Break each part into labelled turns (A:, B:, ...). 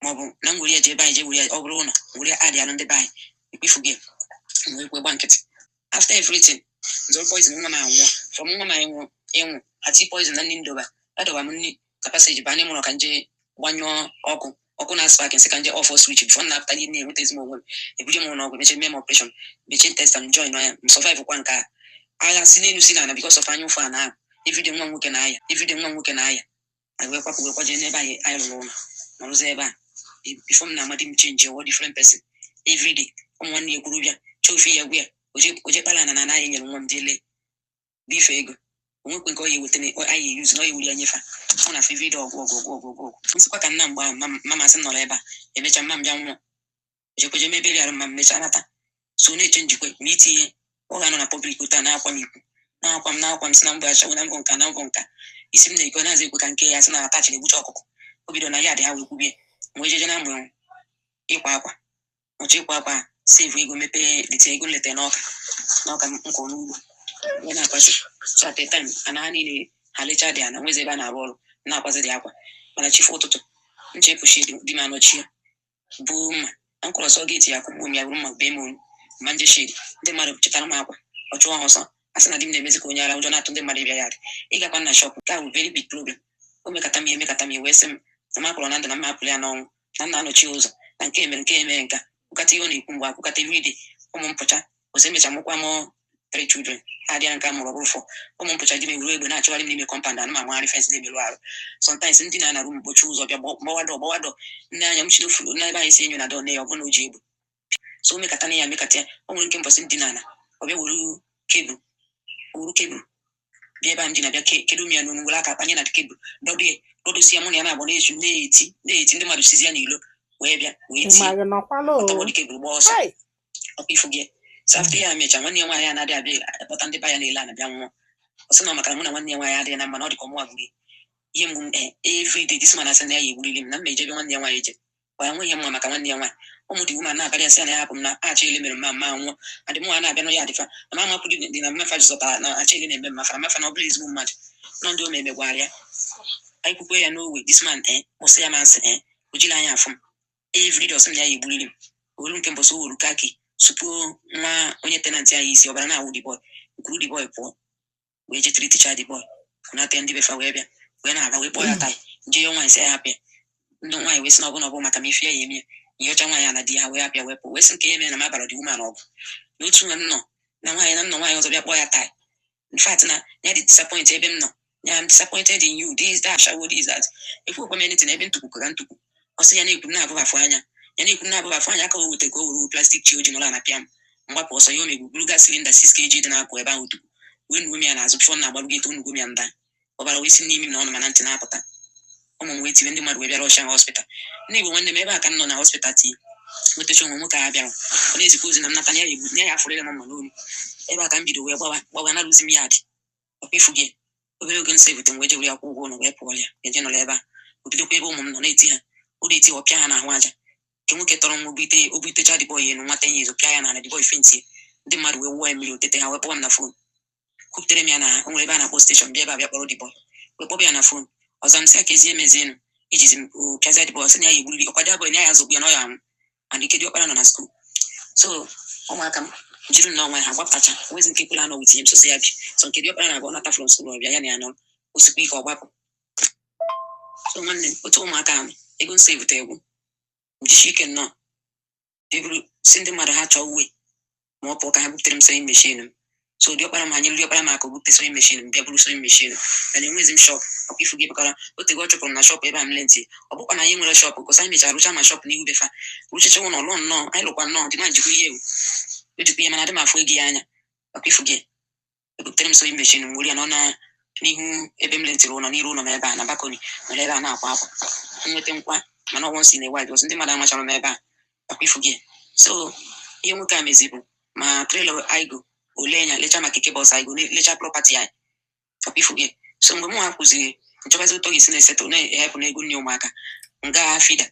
A: Maọbụ na m were ya jee ebe anyị jee were ya, ọ bụrụ ụlọ were ya adị alụ ndị be anyị ikwifu gị wee kwe gba nkịtị. After everything, nzọrọ poison nwa m anwụọ. From nwa m ịnwụ ịnwụ, ati poison na nri ndoba adoba m nri ka passage baa n'ime ụlọ ka nje gbanyụọ ọkụ, ọkụ na spark, nsị ka nje off switch before m na-apụta ihe na-enweta ezigbo onwe m. Ebuje m ụlọ ọgwụ, mechie mee m operation, mechie test and join ya. M survive kwa nke a. Agha si n'elu si n'ala because of anya ụfụ a na ahụ. Everyday nwa m nwoke na-aya, everyday nwa m nwoke na-aya. Anyị wee kwapụ, wee kwaje n'ebe anyị rụrụ ụlọ, nọrụzie ebe a. Before m na-amadị m change wọ different person. Everyday ụmụ nwanne ya ekwuru bịa chọọ ofe ya gwu ya oje kpara ana na anaghị enyere nwa m jee lee bife ego onwekwe nke ọ ya eweta na anyị eyuzu na ọ ya ewuri ya nyefa ọ na afọ. Everyday ọgụ, ọgụ, ọgụ, ọgụ, ọgụ, ọgụ. Nsịkwa ka nna mgbe ahụ mama sị m nọrọ ebe a, emecha mma m bịa nwụọ, ejekweje mebere arụ mma m mechaa nata so na-eche njikwe ma itinye ọ ga-anọ na public otu a na-akwa m ikwu na-akwa m na-akwa m, sị na mbụ achawo na mbụ nka na mbụ nka isi m na-ekwe na-aza ekwe ka nke ya sị na atachiri egbucha ọkụkọ. O bido na ya dị ha wee kwubie wee jeje na mgbe ịkwa akwa ọchọ ịkwa akwa, save ego, mepee lite ego nleta n'ọka n'ọka m nkọ n'ugbo wee na-akwazi. So at a time ana ha niile ha lechaa dị ana nwezi ebe a na-arụ ọrụ na-akwazi dị akwa. Mana chifu ụtụtụ nche pụchi di m anọchie buo mma na nkwụrụ ọsọ gate ya kụgbuo m, ya bụrụ mma bee m olu ma nje shade. Ndị mmadụ chetara m akwa ọ chụọ ha ọsọ, a sị na di m na-emezi ka onye ara, ụjọ na-atụ ndị mmadụ ịbịa ya dị ịgakwa na shop. Nke a bụ very big problem. O mekata m ihe, mekata m ihe, wee sị m na m apụrụ na ndụ na m apụrụ ya n'ọnwụ na nna anọchi ụzọ na nke mere nke emere nka kwukata ihe ọ na-ekwu mgbe akwụkata. Everyday ụmụ m pụcha ọzọ, emecha mụkwa m three children adịa nke a mụrụ ọ bụrụ four. Ụmụ m pụcha, di m ewuru egbe na-achọgharị m n'ime compound anụ m amagharị fence na-emerụ arụ. Sometimes ndị na-anarụ m gbochi ụzọ bịa gbawa dọ gbawa dọ nne anya m chiri ofuru n'ebe anyị si enyo na dọ nne ya ọ bụrụ na o ji egbe. So o mekata na ya mekata ya, o nwere nke mbọsị ndị na-ana ọ bịa were cable, wuru cable bịa ebe a m ji na-abịa kedu m ya n'onu, were aka kpanye na cable dọdụ ya, dọdosi ya. Mụ na ya na-agba na-echu na-eti na-eti, ndị mmadụ sizi ya n'ilo wee bịa wee
B: Ị
A: tie
B: ma gị nọkwala o.
A: Ọtọgbọ dị cable gbaa ọsọ.
B: Hai!
A: Ọkwa ifu gị. So after ya mecha, nwanne ya nwaanyị anaghị abịa akpọta ndị ba ya na-ele ana bịa nwụọ. Ọ sị na ọ maka na mụ na nwanne ya nwaanyị adịghị na mma, na ọ dị ka ọmụwa gburu ya. Ihe mgbu m everyday this man asị na ya egburiri m na mma ejebe nwanne ya nwaanyị eje gwa ya nweghị mma maka nwanne ya nwaanyị. Ụmụ dị woman na-abalị asị ya na ya hapụ m na achọ ele mere mma mma nwụọ adị mụ na-abịa nụ ya adịfa na ma amapụ dị na mmafa jizọtara na achọ ele na-eme mmafa na mmafa na ọ bụla ezigbo mmadụ nọ ndị o memegwara ya. Anyị kwukwe ya n'owe this man kwụsị ya masị o jiri anya afụ m. Everyday ọsị m na ya egburiri m olu. Nke mbọsị o wuru kaki supuo nwa onye tenant anyị isi, ọbara na-awụ the boy nkwuru. The boy pụọ wee je treaticha the boy, kwunata ndị befa wee bịa wee na-aba wee kpọọ ya tai nje ya nwaanyị sị ya hapụ ya. Ndị nwaanyị wee sị na ọ bụ na ọ bụ maka ma ife ya eme ya nyocha nwaanyị a na di ya wee hapụ ya wee pụọ, wee sị nke ya mere na m abara dị woman ọgụ na otu nwa m nọ na nwaanyị na m nọ nwaanyị ọzọ bịa kpọọ ya tai. In fact, na ya dị disappoint ebe m nọ ya, I'm disappointed in you, this, that, shawo, this, that. Ekwukwa m anything ebe ntụkwu ka ntụkwu. Ọ sị ya na-ekwu m na-abụghafụ anya ya na-ekwu m na-abụghafụ anya aka o weta ka o were plastic chi o ji nọrọ na pịa m mgbapụ ọsọ ya. O megbu buru gas cylinder 6 kg dị na-apụ ebe ahụ tupu wee nuo m ya n'azụ before m na-agbarugo eto onugo m ya nda, ọbara wee si n'imi m na ọnụ ma na ntị na-apụta. Ụmụ m wee tiwe, ndị mmadụ wee bịara ọsha hospital. Ndị Igbo nwanne m, ebe a ka m nọ na hospital tii nwetacha onwe. Nwoke a bịara, ọ na-ezikwa ozi na m nata na ya egbu ya, ya afụrịrị m mma n'olu. Ebe a ka m bido wee gbawa gbawa na arụzi m ya dị ọkwa ifu gị. Obere oge nsọ ebute m wee jewere ya kwụ ụgwọ ụlọ wee pụọ ya eje nọrọ ebe a. O bidokwa ebe ụmụ m nọ na-eti ha, ọ na-eti, ọ pịa ha n'ahụ aja. Nke nwoke tọrọ m obite obitecha the boy elu nwata ihe ezo pịa ya n'ala. The boy faintie, ndị mmadụ wee wụọ ya mmiri otete ha wee kpọọ m na phone kwuputere m ya na o nwere ebe a na-akpọ station bịa ebe a bịa kpọrọ the boy wee kpọba ya na phone ọzọ. M sị ya ka ezi emezienụ ijizi m o pịazia the boy, sị na ya egburiri ọkwa the boy na ya azọgbu ya na ọ ya anwụ and ike diọkpara nọ na school. So ụmụaka m jiri nnọọ nwa ha gbapụtacha nwezi nke kwụla anọ with him so ya bi so nke diọkpara na-abụ ọ nata from school ọ bịa ya na ya nọrọ osikwa ike ọ gbapụ. So nwanne m, otu ụmụaka ahụ ego nso ebute egwu jisie ike nnọọ eburu si ndị mmadụ ha chọọ uwe ma ọ pụọ ka ha butere m sewing machine m. So diọkpara m ha nyere diọkpara m aka o bute sewing machine m bịa buru sewing machine m mana enwezi m shop. Ọkwa ifu gị bụkara otego ọ chụpụrụ m na shop ebe a m lenti. Ọ bụkwa na anyị nwere shop gosi anyị mechara rụcha ma shop n'ihu befa rụchacha ụlọ lụọ nnọọ anyị lụkwa nnọọ dị ma njikwa ihe ewu ejikwa ihe mana adị m afụ ego ya anya. Ọkwa ifu gị ebutere m sewing machine m were ya nọ na n'ihu ebe m lentịrị ụlọ n'iru ụlọ m ebe a na balcony nọrọ ebe a na-akwa akwa nweta nkwa mana ọnwụ nsi na-ewe because ndị mmadụ amachara m ebe a. Ọkwa ifu gị. So ihe nwoke a mezi bụ ma trailer aigo ole ya lecha ma keke bus aigo lecha property anyị. Ọkwa ifu gị. So mgbe mụ nwa kwụziri nchọbazi ụtọ ga-esi na-esetụ na-ehepụ n'ego nne ụmụaka nga FIDA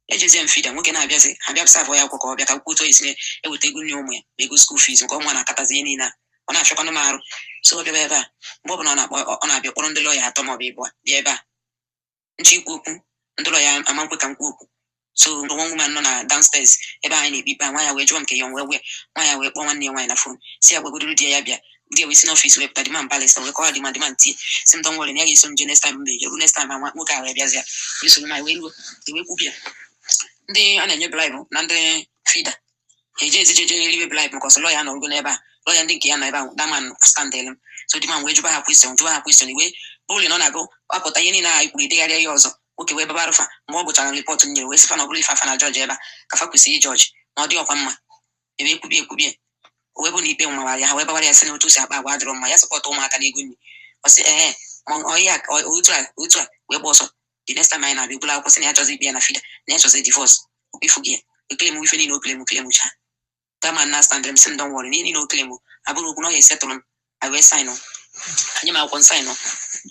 A: ejezie m FIDA. Nwoke na-abịazi abịa savụ ya akwụkwọ ka ọ bịa ka kwuo otu esi na-eweta ego nne ụmụ ya ma ego school fees nke ọnwa na-akatazi ihe niile a ọ na-afịakwanụ m arụ. So ọ bịaba ebe a mgbe ọbụla ọ na-akpọ, ọ na-abịa kpọrọ ndị lọya atọ maọbụ ịbụọ bịa ebe a nche ikwu okwu. Ndị lọya ama nkwe ka m kwuo okwu. So one woman nọ na downstairs ebe anyị na-ekpe ikpe a, nwa ya wee jụọ m nke ya, wee wee nwa ya wee kpọọ nwanne ya nwaanyị na phone, si ya gwagodoro di ya, ya bịa. Di ya wee si n'office wee pụta. The man balịsta wee kọwa the man. The man tie, si m, "Don't worry," na ya ga-eso m je next time. M ga-eje ruo next time a, nwoke a wee bịazịa wee soro m. Anyị wee ruo, wee kwubia ndị a na-enye bribe na ndị FIDA eje ezijeje eriwe bribe, maka ọsọ lọya nọrụgo n'ebe a, lọya ndị nke ya nọ ebe ahụ. That man stand m. So the man wee jụba ha question, jụba ha question, wee bụrụ na ọ na-agụ apụta ihe niile a kwuru, edegharịa ihe ọzọ. Nwoke wee baba arụfa. Mgbe ọ gụchara report m nyere, wee sịfa na ọ bụrụ ife afa na jọji ebe a ka fa kwesịrị ijọji, na ọ dị ọkwa mma ebe ekwubie ekwubie. O wee bụ na ikpe nwara ya, ha wee babara ya, sị na otu o si akpa agwa adịrọ mma, ya support ụmụaka n'ego nri. Ọ sị ee, ma ọ ihe a otu a otu a, wee gba ọsọ. The next time anyị na-abịa, ebulu akwụkwọ, sị na ya chọzi ikpe ya na FIDA, na ya chọzi divorce. Okwu ifu gị ya ekele m, ife niile o kele m, kele m cha. That man na stand m, sị m, "Don't worry," n'ihe niile o kele m abụrụ okwu na ọ ya esetụrụ m. I wee sign anyị m akwụkwọ nsign.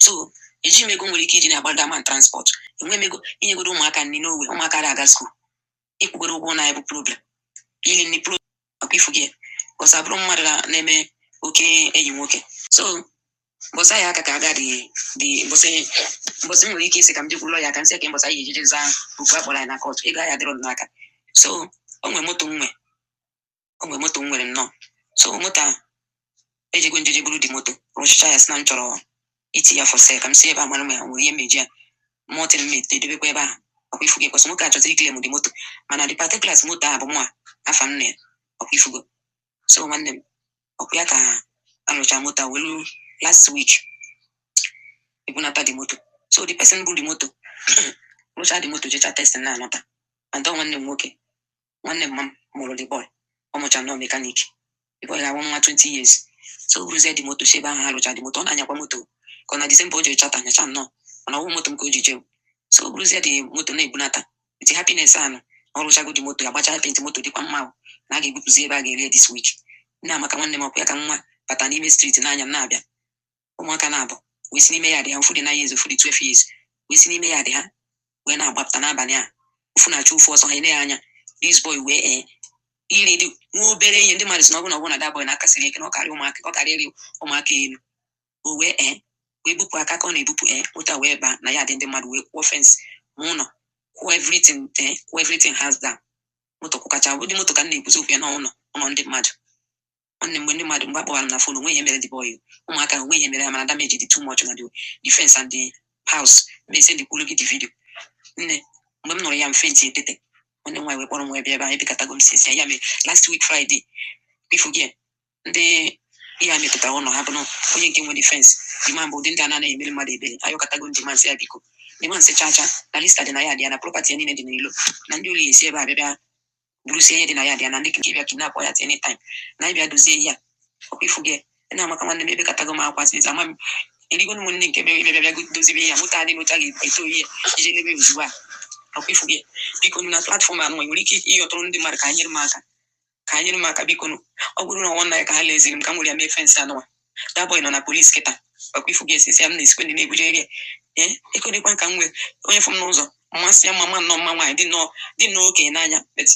A: So eji m ego nwere ike iji na-agba that man transport. Enwe m ego inyegodo ụmụaka nri n'owe, ụmụaka dị aga school, ịkwụgoro ụgwọ na ya bụ problem, ili nri problem. Ọkwa ifu gị bọsa abụrụ mmadụ na-eme oke enyi nwoke. So mbọsị anyị aka ka aga dị dị mbọsị mbọsị m nwere ike isi ka m jekwuru ya, ka m sị ka mbọsị anyị ejeje zaa okwu akpọrọ anyị na court. Ego anyị adịrọ m n'aka. So o nwere moto m nwe, o nwere moto m nwere nnọọ. So moto a ejego njeje buru dị moto, rụchicha ya, sị na m chọrọ iti ya for sale, ka m si ebe a mara ma ya nwere ihe mmeji ya motin m edebekwa ebe ahụ. Ọkwa ifugo, kwesị nwoke a chọziri iclaim dị moto, mana the particulars moto a bụ mụa afa m na ya. Ọkwa ifugo. So nwanne m, ọkwa ya ka arụcha moto a welu last week ebunata the moto. So the person bu the moto rụcha the moto, jecha testing na-anọta. And ọ nwanne m nwoke, nwanne m mụrụ the boy, ọ mụcha nnọọ mechanic. The boy ga-awụ nwa 20 years. So o buruzie the moto si ebe ahụ ha rụcha the moto, ọ na-anyakwa moto ka ọ na December o jiri chata nyacha nnọọ, mana ọwụ moto m ka o ji jee. So o buruzie the moto na-ebunata with happiness anụ, ọ rụchago the moto, agbacha paint, moto dịkwa mma o, na a ga-ebupụzi ebe a ga-eri this week. Nne amaka, nwanne m, ọkwa ya ka nwa bata n'ime street n'anya m na-abịa, ụmụaka na-abụ wee si n'ime ya dị ha, ofu dị 9 years, ofu dị 12 years, wee si n'ime ya dị ha wee na-agbapụta n'abalị a. Ofu na-achụ ofu ọsọ, ha ene ya anya. This boy wee iri dị nwa obere ihe ndị mmadụ si na ọ bụrụ na ọ bụrụ na that boy na-akasịrị ike na ọ karịa ụmụaka, ọ karịrị ụmụaka elu. O wee wee bupụ aka ka ọ na-ebupụ moto a wee baa na ya dị ndị mmadụ, wee kwụọ fence ma ụlọ, kwụọ everything, kwụọ everything has down. Moto kwụkacha ụdị moto ka m na-ekwuzi okwu ya n'ụlọ ụlọ ndị mmadụ. Nwanne m, mgbe ndị mmadụ, mgbe a kpọwara m na phone, onwe ihe mere the boy, ụmụaka onwe ihe mere ya, mana damage dị too much na the fence and the house. Ma ese ndị kwuru gị the video. Nne, mgbe m nụrụ ya, m faint etete. Nwanne m nwaanyị wee kpọrọ m wee bịa ebe ahụ. Ebikọtago m since ya mere last week Friday. Ifu gị ndị ihe a metụtara ụlọ ha bụ na onye nke nwere fence, the man bụ ụdị ndị a na-anaghị emere mmadụ ebere. Ayọkọtago ndị man, sị ya biko. The man sị cha cha, na lista dị na ya dị ya, na property ya niile dị n'ilo, na ndị ụlọ esi ebe a bịa bịa burusie ihe dị na ya dị ya, na ndị nke bịa kidnap ya at any time, na ịbịa dozie ihe a. Ọkwa ifu gị na amaka, nwanne m, ebekatago m akwa since. Ama m erigo m nne nke bịa bịa bịa dozibe ihe a, moto adị n'otu a ga-eto ihe ije lebe ozugbo a. Ọkwa ifu gị, biko nụ, na platform anụ nwere ike ịyọtụrụ ndị mmadụ ka ha nyere m aka, ka ha nyere m aka, biko nụ. Ọ bụrụ na nwanna ya ka ha leziri m, ka m were ya mee fence anụnwa. That boy nọ na police kịta. Ọkwa ifu gị, esisi ya m na-esikwe ndị na-ebujere ya ekodekwa ka m nwee onye fụ m n'ụzọ mmasị ya mma mma nnọọ, mma nwaanyị dị nnọọ, dị nnọọ okenye n'anya. But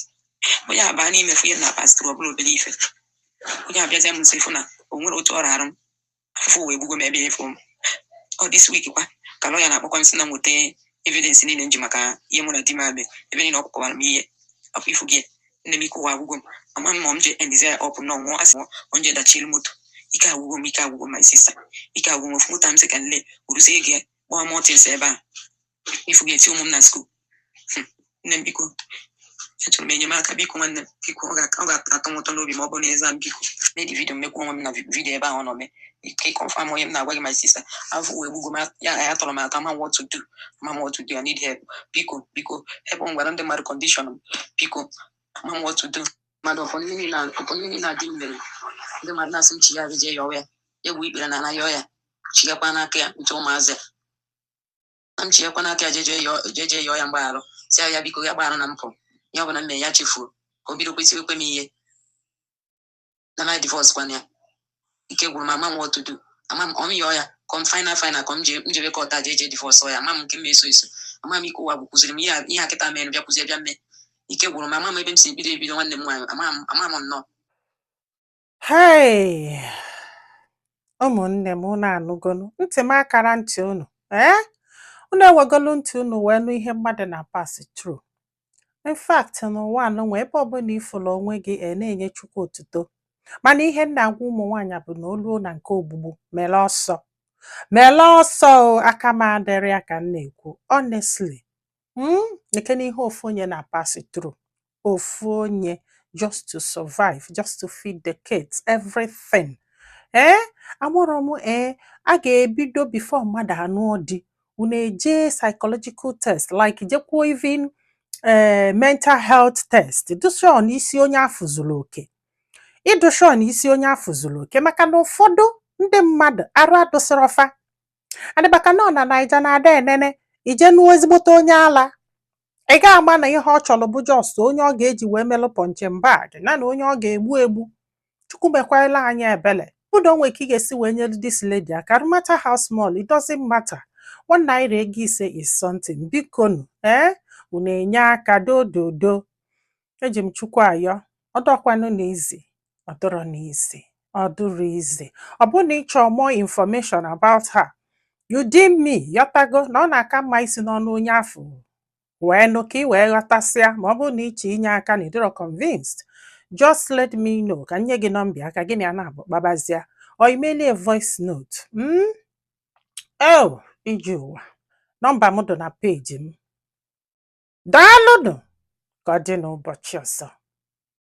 A: onye a baa n'ime fụ ihe na pastụrụ, ọ bụla obere ife. Onye abịazie m nso, ịfụ na o nwere otu ọ rarụ m afụfụ wee gbugo m ebe ịfụ m. Ọ this week kwa ka lọya na-akpọkwa m, sị na m nweta evidence niile m ji maka ihe mụ na di m ame, ebe niile ọ kọwara m ihe. Ọkwa ifu gị, nne m, ike ụwa agwụgo m. Ama m ma m je endizie ya ọpụ nọ nwụọ, asị m nje dachiri moto. Ike agwụgo m, ike agwụgo m, my sister, ike agwụgo m. Ofu moto m sị ka nle uruzie ego ya gbaa motins ebe a. Ifu gị eti ụmụ m na school. Nne m, biko, achọrọ m enyemaka, biko. Nwanne m, biko, ọ ga-atọ m ụtọ n'obi ma ọ bụrụ na ịza m, biko. Mee the video, mmekwa onwe m na video ebe ahụ ọ nọ mee ka ị confirm onye m na-agwa gị. My sister, afọ wee gbugo m ya, ya tọrọ m atọ. Ama m what to do, ama m what to do. I need help, biko, biko, help m. Gwara ndị mmadụ condition m, biko. Ama m what to do. Mmadụ ụfọdụ ihe niile adị m mere, ndị mmadụ na-asị m chi ya jee yọọ ya, egwu ikpere na ana yọọ ya, chigakwa n'aka ya nche ụmụazị ya, na m chighakwa n'aka ya jee yọọ ya mgbagharụ, si ya, ya biko, ya gbaghara na mpụ ihe ọ bụla m mere, ya chefuo, ka o bido kwesịrị ekwe m ihe na my divorce kwana ya. Ike gwụrụ m, ama m what to do. Ama m ọ m yọọ ya ka m final final, ka m jee njebe court a jee jee divorce ya. Ama m nke m eso eso. Ama m, ike ụwa bụ kụziri m ihe ihe a kịta mere bịa kụzie bịa mee. Ike gwụrụ m, ama m ebe m si ebido ebido. Nwanne m nwaanyị, ama m, ama m nnọọ.
B: Hey! Ụmụnne m, unu anụgonu ntị m akara ntị unu. Ee, unu ewegolu ntị unu wee nụ ihe mmadụ na pass through. In fact, n'ụwa anụnwa, ebe ọbụla ifụlụ onwe gị, e na-enye Chukwu otuto. Mana ihe m na-agwa ụmụ nwaanyị bụ na oluo na nke ogbugbu, mele ọsọ, mele ọsọ o. Aka m adịrị ya ka m na-ekwu honestly. Nke na ihe ofu onye na-pass through, ofu onye, just to survive, just to feed the kids, everything. Ee, amụrụ m, ee, a ga-ebido before mmadụ anụọ di, unu eje psychological test, like jekwuo even mental health test, dị sure na isi onye afụ zuru oke, ịdụ sure na isi onye afụ zuru oke, maka na ụfọdụ ndị mmadụ arụ adụsịrọfa adịbaka nọ na Naija na-ada enene. Ije nụọ ezigbote onye ala, ị ga-ama na ihe ọ chọrọ bụ just onye ọ ga-eji wee melụ punching bag na onye ọ ga-egbu egbu. Chukwu mekwala anyị ebele. Bụ na o nwere ka ị ga-esi wee nyere this lady aka, no matter how small, it doesn't matter. ₦1, ego 5 is something. Bikonu, ee, unu enye aka dododo. Eji m Chukwu ayọ. Ọdọkwanụ na izi ọdụrọ n'izi, ọdụrọ izi. Ọ bụrụ na ị chọọ more information about her, you DM me. Yọtago na ọ na-aka mma isi n'ọnụ onye afọ wee nụ ka ị wee ghọtasịa. Ma ọ bụrụ na ị chọọ inye aka na ịdịrọ convinced, just let me know ka m nye gị nọmba ya ka gị na ya na-abụ kpabazịa, or imelie voice note. Oh, ije ụwa, nọmba m dị na peji m. Daalụnụ, ka ọ dị n'ụbọchị ọzọ.